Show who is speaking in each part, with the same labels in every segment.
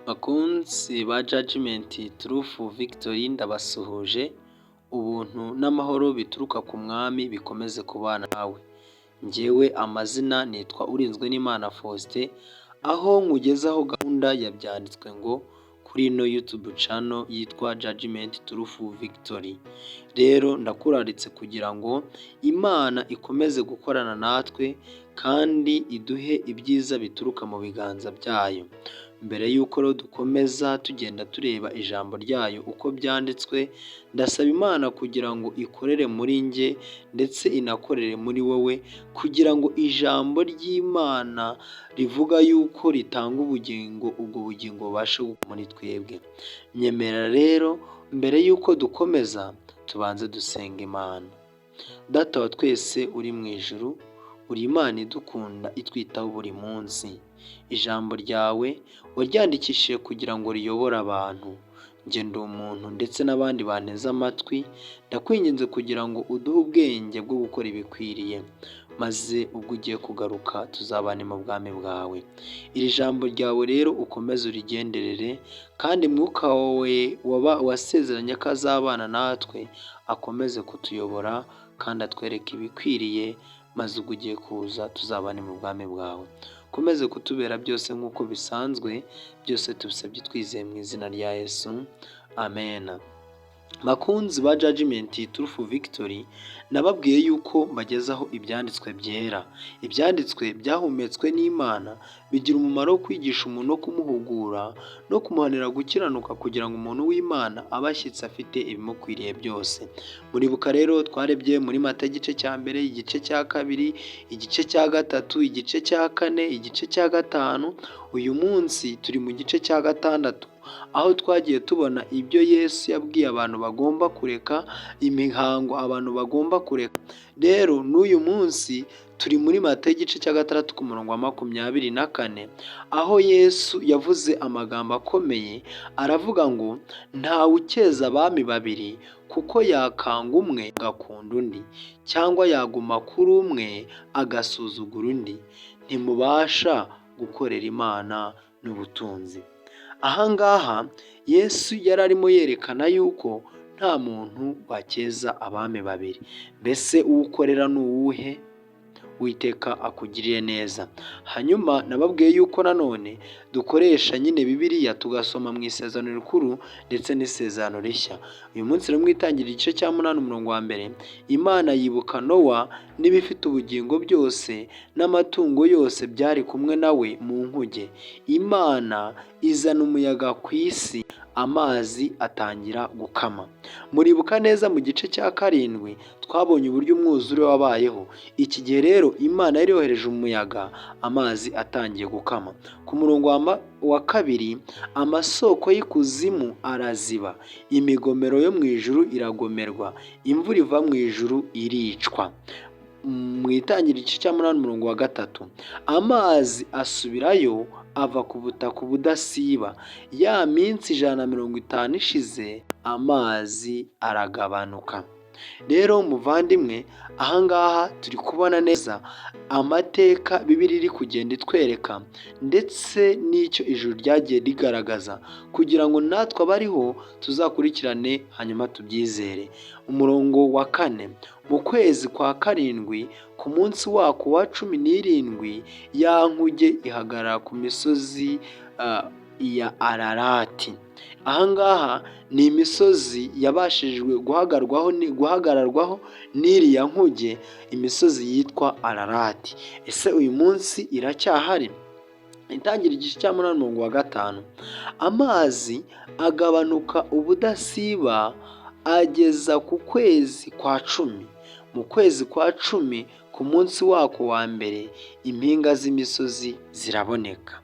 Speaker 1: Bakunzi ba Judgment Truth Victory, ndabasuhuje, ubuntu n'amahoro bituruka ku Mwami bikomeze kubana nawe. Njyewe amazina nitwa Urinzwenimana Faustin, aho nkugezaho gahunda ya Byanditswe Ngo kuri ino YouTube channel yitwa Judgment Truth Victory. Rero ndakuraritse kugira ngo Imana ikomeze gukorana natwe kandi iduhe ibyiza bituruka mu biganza byayo. Mbere y'uko rero dukomeza tugenda tureba ijambo ryayo uko byanditswe, ndasaba Imana kugira ngo ikorere muri njye ndetse inakorere muri wowe, kugira ngo ijambo ry'Imana rivuga yuko ritanga ubugingo, ubwo bugingo bubashe gukora muri twebwe. Nyemera rero mbere y'uko dukomeza tubanze dusenga Imana. Data wa twese uri mu ijuru, uri Imana idukunda, itwitaho buri munsi. Ijambo ryawe waryandikishije kugira ngo riyobore abantu. Njye ndi umuntu ndetse n'abandi banteze amatwi, ndakwinginze kugira ngo uduhe ubwenge bwo gukora ibikwiriye, maze ubwo ugiye kugaruka tuzabane mu bwami bwawe. Iri jambo ryawe rero ukomeze urigenderere, kandi Mwuka wawe wasezeranye ko azabana natwe akomeze kutuyobora kandi atwereke ibikwiriye, maze ubwo ugiye kuza tuzabane mu bwami bwawe. Ukomeze kutubera byose nk'uko bisanzwe, byose tubisabye twizeye mu izina rya Yesu, amen. Bakunzi ba Judgment Truth Victory, nababwiye yuko mbagezaho ibyanditswe byera. Ibyanditswe byahumetswe n'Imana bigira umumaro wo kwigisha umuntu no kumuhugura no kumuhanira gukiranuka, kugira ngo umuntu w'Imana abe ashyitse, afite ibimukwiriye byose. Muribuka rero twarebye muri Mata, igice cya mbere, igice cya kabiri, igice cya gatatu, igice cya kane, igice cya gatanu. Uyu munsi turi mu gice cya gatandatu, aho twagiye tubona ibyo Yesu yabwiye abantu bagomba kureka, imihango abantu bagomba kureka. Rero n'uyu munsi turi muri Matayo, igice cya gatandatu, ku murongo wa 24, aho Yesu yavuze amagambo akomeye, aravuga ngo: "Ntawe ukeza abami babiri, kuko yakanga umwe agakunda undi, cyangwa yaguma kuri umwe agasuzugura undi. Ntimubasha gukorera Imana n'ubutunzi." Aha ngaha Yesu yari arimo yerekana yuko nta muntu wakeza abami babiri. Mbese uwo ukorera ni uwuhe? Uwiteka akugirire neza. Hanyuma nababwiye yuko nanone dukoresha nyine Bibiliya, tugasoma mu Isezerano Rikuru ndetse n'Isezerano Rishya. Uyu munsi rero mu Itangiriro, igice cya munani, umurongo wa mbere: Imana yibuka Nowa n'ibifite ubugingo byose n'amatungo yose byari kumwe nawe mu nkuge. Imana izana umuyaga ku isi, amazi atangira gukama. Muribuka neza mu gice cya karindwi twabonye uburyo umwuzure wabayeho. Iki gihe rero Imana yari yohereje umuyaga, amazi atangiye gukama. Ku murongo wa kabiri: amasoko y'ikuzimu araziba, imigomero yo mu ijuru iragomerwa, imvura iva mu ijuru iricwa. Mu Itangiriro, igice cya munani, umurongo wa gatatu: amazi asubirayo ava ku butaka ubudasiba. Ya minsi 150 ishize, amazi aragabanuka. Rero muvandimwe, ahangaha turi kubona neza amateka Bibiliya iri kugenda itwereka, ndetse n'icyo ijuru ryagiye rigaragaza kugira ngo natwe abariho tuzakurikirane hanyuma tubyizere. Umurongo wa kane: mu kwezi kwa karindwi, ku munsi wako wa 17, ya nkuge ihagarara ku misozi ya Ararati. Ahangaha ni imisozi yabashijwe guhagararwaho n'iriya nkuge, imisozi yitwa Ararati. Ese uyu munsi iracyahari? Itangiriro, igice cya munani, umurongo wa gatanu: amazi agabanuka ubudasiba ageza ku kwezi kwa cumi. Mu kwezi kwa cumi, ku munsi wako wa mbere, impinga z'imisozi ziraboneka.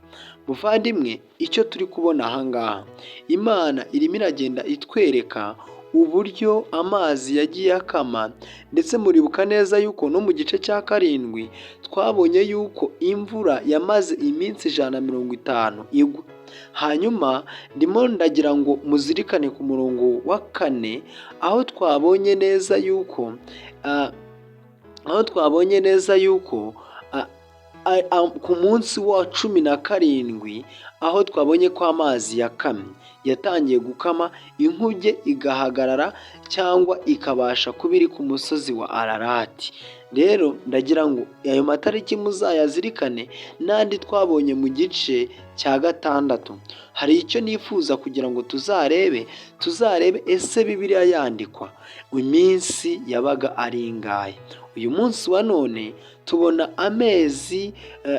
Speaker 1: Muvandimwe, icyo turi kubona ahangaha, Imana irimo iragenda itwereka uburyo amazi yagiye akama. Ndetse muribuka neza yuko no mu gice cya karindwi twabonye yuko imvura yamaze iminsi 150 igwa. Hanyuma ndimo ndagira ngo muzirikane ku murongo wa kane, aho twabonye neza yuko Ku munsi wa 17, aho twabonye ko amazi yakamye, yatangiye gukama, inkuge igahagarara cyangwa ikabasha kuba iri ku musozi wa Ararati. Rero ndagira ngo ayo matariki muzayazirikane n'andi twabonye mu gice cya 6. Hari icyo nifuza kugira ngo tuzarebe: ese Bibiliya yandikwa iminsi yabaga ari ingahe? Uyu munsi wa none tubona amezi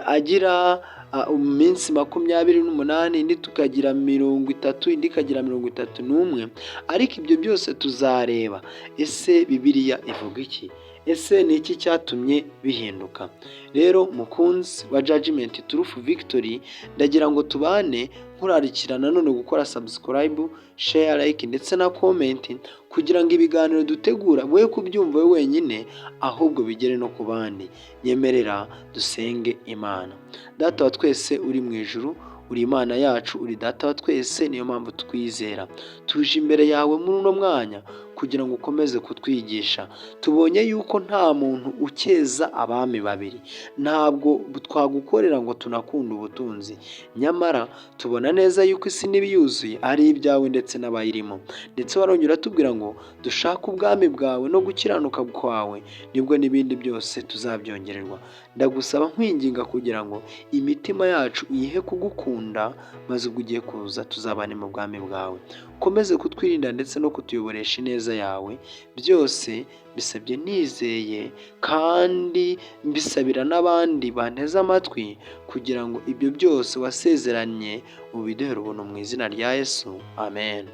Speaker 1: agira iminsi 28, indi tukagira 30, indi ikagira 31. Ariko ibyo byose tuzareba: ese Bibiliya ivuga iki? Ese ni iki cyatumye bihinduka? Rero mukunzi wa Judgment Truth Victory, ndagira ngo tubane, nkurarikira nanone gukora subscribe, share, like ndetse na comment, kugira ngo ibiganiro dutegura we kubyumva we wenyine, ahubwo bigere no ku bandi. Nyemerera dusenge Imana. Data wa twese uri mu ijuru, uri Imana yacu, uri Data wa twese, niyo mpamvu twizera. Tuje imbere yawe muri uno mwanya kugira ngo ukomeze kutwigisha. Tubonye yuko nta muntu ukeza abami babiri, ntabwo twagukorera ngo tunakunde ubutunzi. Nyamara tubona neza yuko isi n'ibiyuzuye ari ibyawe ndetse n'abayirimo. Ndetse warongera uratubwira ngo dushake ubwami bwawe no gukiranuka kwawe, nibwo n'ibindi byose tuzabyongererwa. Ndagusaba nkwinginga kugira ngo imitima yacu iyihe kugukunda, maze ubwo ugiye kuza tuzabane mu bwami bwawe. Ukomeze kutwirinda ndetse no kutuyoboresha ineza yawe. Byose mbisabye nizeye kandi mbisabira n'abandi banteze amatwi, kugira ngo ibyo byose wasezeranye ubiduhere ubuntu, mu izina rya Yesu, amen.